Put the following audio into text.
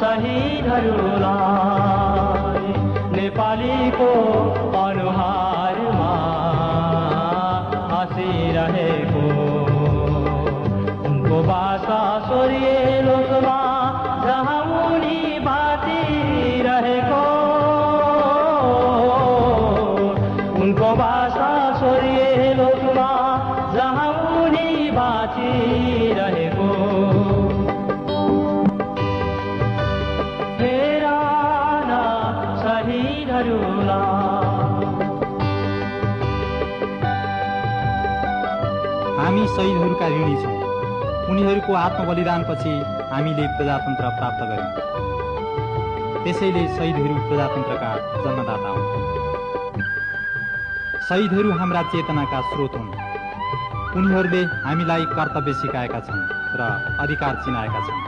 शहीदहरूलाई नेपालीको अनुहारमा हाँसिरहेको उनको भाषा सोरिएलोमा जहाँ उनी बाँचिरहेको उनको भाषा सोरिएलोमा जहाँ उनी बाँचिरहेको हामी शहीदहरूका ऋणी छौँ। उनीहरूको आत्मबलिदानपछि हामीले प्रजातन्त्र प्राप्त गर्यौँ। त्यसैले शहीदहरू प्रजातन्त्रका जन्मदाता हुन्। शहीदहरू हाम्रा चेतनाका स्रोत हुन्। उनीहरूले हामीलाई कर्तव्य सिकाएका छन् र अधिकार चिनाएका छन्।